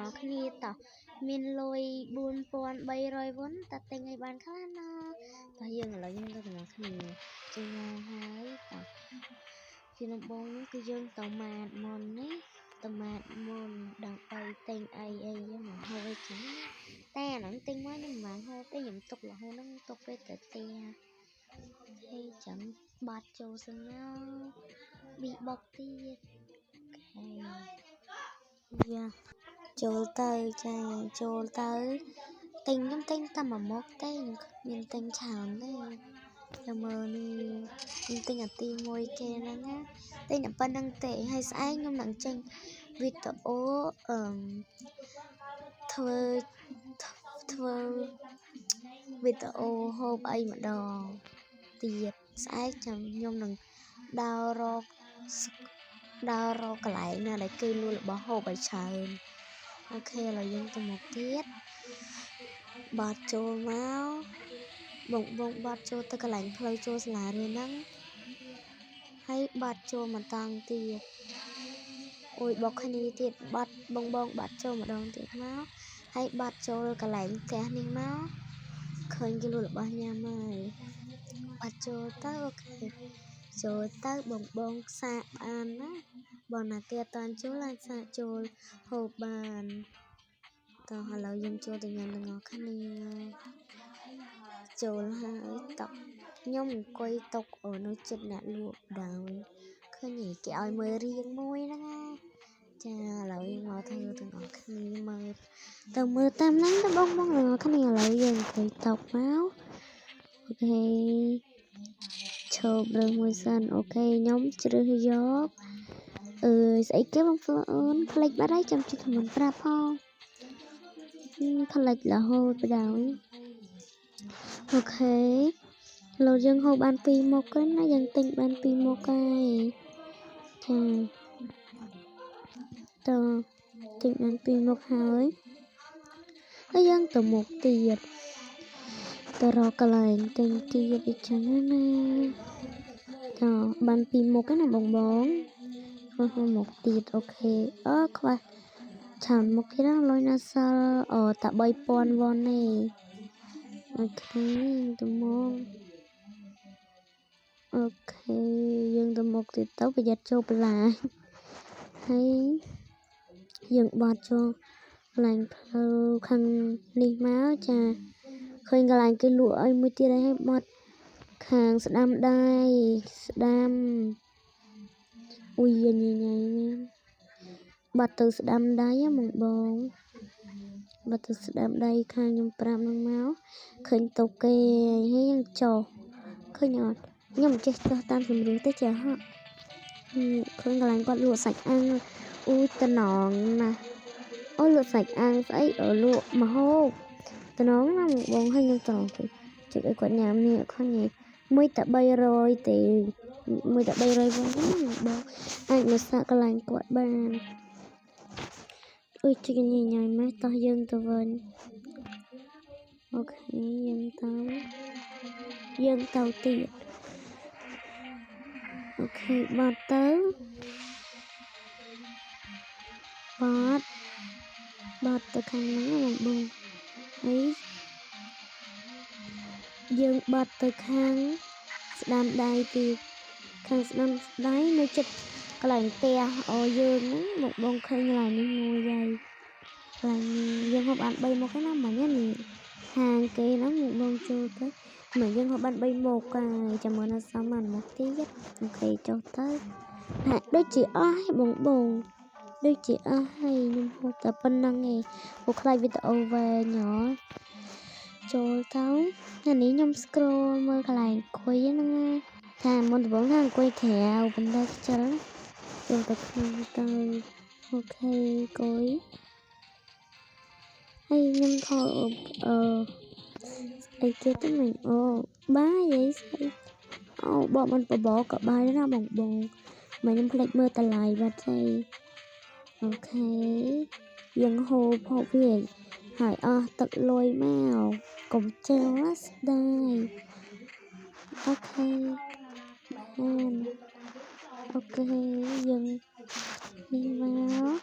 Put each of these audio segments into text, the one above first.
អស់គ្នាតោះមានលុយ4300វ៉ុនតើទិញឲ្យបានខ្លះណតោះយើងឥឡូវយើងទៅទាំងអស់គ្នាចេញមកហើយតោះជាដំបូងនេះគឺយើងទៅម៉ាតមុននេះទៅម៉ាតមុនដើម្បីទិញអីអីយើងមកហូបអីចឹងតែអាហ្នឹងទិញមកខ្ញុំមិនបានហូបទេខ្ញុំទុករហូតហ្នឹងទុកពេលទៅផ្ទះហើយចាំបាត់ចូលសិនមកប៊ីបុកទៀត OK យ៉ាចូលទៅចាចូលទៅទិញខ្ញុំទិញតែមួយមុខទេខ្ញុំគ្មានទិញច្រើនទេចាំមើលនេះខ្ញុំទិញអាទី1គេហ្នឹងណាទិញតែប៉ុណ្្នឹងទេហើយស្អែកខ្ញុំនឹងចេញវីដេអូអឺធ្វើធ្វើវីដេអូហូបអីម្ដងទៀតស្អែកចាំខ្ញុំនឹងដើររកដើររកកន្លែងណាដែលគេលក់របស់ហូបឲ្យច្រើន OK ឥឡូវយើងទៅមុខទៀតបាត់ចូលមកបងបងបាត់ចូលទៅកន្លែងផ្លូវចូលសាលារៀនហ្នឹងហើយបាត់ចូលមកតង់ទៀតអូយបុកគ្នាទៀតបាត់បងបងបាត់ចូលម្ដងទៀតមកហើយបាត់ចូលកន្លែងផ្ទះនេះមកឃើញគេលក់របស់ញ៉ាំហើយបាត់ចូលទៅ OK ចូលទៅបងបងសាកបានណាបងណាគេអត់តាន់ចូលអាចសាកចូលហូបបានតោះឥឡូវយើងចូលទៅញ៉ាំទាំងអស់គ្នាចូលហើយតោះខ្ញុំអង្គុយតុកនៅចិត្តអ្នកលក់ដោយឃើញគេឲ្យមើលរៀងមួយហ្នឹងណាចាឥឡូវយើងមកធ្វើទាំងអស់គ្នាមើលទៅមើលតាមហ្នឹងទៅបងបងទាំងអស់គ្នាឥឡូវយើងអង្គុយតុកមក OK ឈប់រើសមួយសិន OK ខ្ញុំជ្រើសយកអើយស្អីគេបងប្អូនផ្លេចបាត់ហើយចាំជិះមិនប្រាប់ផងផ្លេចរហូតបដ ாய் OK លោយើងហូបបាន2មុខហ្នឹងណាយើងទិញបាន2មុខហើយចាតទិញបាន2មុខហើយហើយយើងទៅមុខទៀតទៅរកកន្លែងទិញទៀតអីចឹងណាតបាន2មុខណាបងបងខ្វះមួយមុខទៀត OK អឺខ្វះច្រើនមុខទៀតណាលុយណាសល់អូតែ3000វ៉ុនទេ OK ទៅមក OK យើងទៅមុខទៀតទៅប្រយ័ត្នចូលបន្លាយហើយយើងបត់ចូលកន្លែងផ្លូវខាងនេះមកចាឃើញកន្លែងគេលក់ឲ្យមួយទៀតហើយបត់ខាងស្ដាំដៃស្ដាំអ៊ុយញ៉ៃញ៉ៃមែនបាត់ទៅស្ដាំដៃហ្មងបងបាត់ទៅស្ដាំដៃខាងខ្ញុំប្រាប់នឹងមកឃើញតុគេហើយយើងចុះឃើញអត់ខ្ញុំមិនចេះចុះតាមជំរឿទេចាហ่ะឃើញកន្លែងគាត់លក់សាច់អាំងអ៊ូតំណងណាស់អូលក់សាច់អាំងស្អីលក់ម្ហូបតំណងណាបងឲ្យខ្ញុំត្រង់ទៅជិះឲ្យគាត់ញ៉ាំនេះឃើញមួយតែ300ទេមួយតែ300វ៉ុនណាបងអាចមកសាកកន្លែងគាត់បានអុយជិះញ៉ៃញ៉ៃម៉េះតោះយើងទៅវិញ OK យើងទៅយើងទៅទៀត OK បាត់ទៅបាត់បាត់ទៅខាងហ្នឹងបងបងហើយយើងបាត់ទៅខាងស្ដាំដៃទៀតខាងស្ដាំដៃនៅចិត្តកន្លែងផ្ទះអូយើងហ្នឹងមកបងឃើញកន្លែងនេះមួយហើយកន្លែងនេះយើងហូបបាន3មុខណាមិញនេះហាងគេហ្នឹងមកបងចូលទៅមកយើងហូបបាន3មុខហើយចាំមើលនៅសមបានមុខទៀត OK ចុះទៅហាក់ដូចជាអស់ហើយបងបងដូចជាអស់ហើយខ្ញុំហូបតែប៉ុណ្្នឹងឯងព្រោះខ្លាចវីដេអូវែងហ៎ចូលទៅអានេះខ្ញុំ scroll មើលកន្លែងអង្គុយហ្នឹងណាថាមុនដំបូងថាអង្គុយក្រៅប៉ុន្តែខ្ជិលចូលទៅក្នុងទៅ OK អង្គុយហើយខ្ញុំថតអឺអីគេទៅមិញអូបាយអីស្អីអូបកមិនបបក៏បាយដែរណាបងបងមកខ្ញុំភ្លេចមើលតម្លៃបាត់ហើយ OK យើងហូបហូបវាហើយអស់ទឹកលុយមកកុំចោលណាស្ដាយ OK បាន OK យើងនេះមក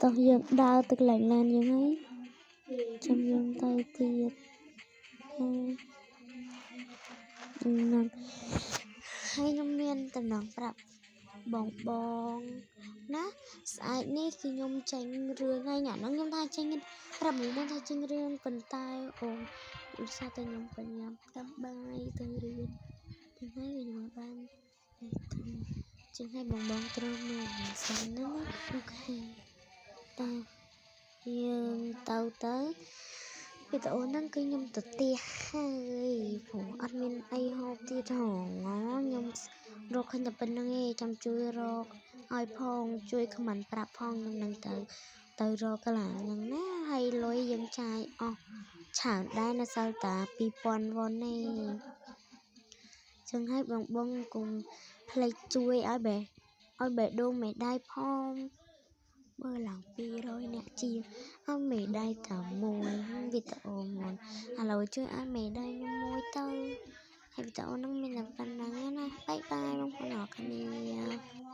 តោះយើងដើរទៅកន្លែងឡានយើងហើយចាំយើងទៅទៀតហើយហ្នឹងហើយខ្ញុំមានតំណងប្រាប់បងបងណាស្អែកនេះគឺខ្ញុំចេញរឿងហើយញ៉ាំហ្នឹងខ្ញុំថាចេញប្រាប់បងបងថាចេញរឿងប៉ុន្តែអូឧស្សាហ៍តែខ្ញុំបញ្ញាតាមបាយទៅរៀនចឹងហើយខ្ញុំបាននេះទៅចឹងហើយបងបងត្រូវមើលសិនណាOK តើយើងទៅទៅវីដេអូហ្នឹងគឺខ្ញុំទៅផ្ទះហើយព្រោះអត់មានអីហូបទៀតហងខ្ញុំរកឃើញតែប៉ុណ្្នឹងឯងចាំជួយរកឲ្យផងជួយ comment ប្រាប់ផងខ្ញុំនឹងទៅទៅរកកន្លែងហ្នឹងណាហើយលុយយើងចាយអស់ច្រើនដែរនៅសល់តា2000វ៉ុនទេចឹងហើយបងបងកុំភ្លេចជួយឲ្យបេះឲ្យបេះដូងមេដៃផងមើលឡើង200អ្នកជាងឲ្យមេដៃតែមួយវីដេអូមុនឥឡូវជួយឲ្យមេដៃខ្ញុំមួយទៅហើយវីដេអូហ្នឹងមានតែប៉ុណ្្នឹងឯណាbye bye បងប្អូនអរគ្នា។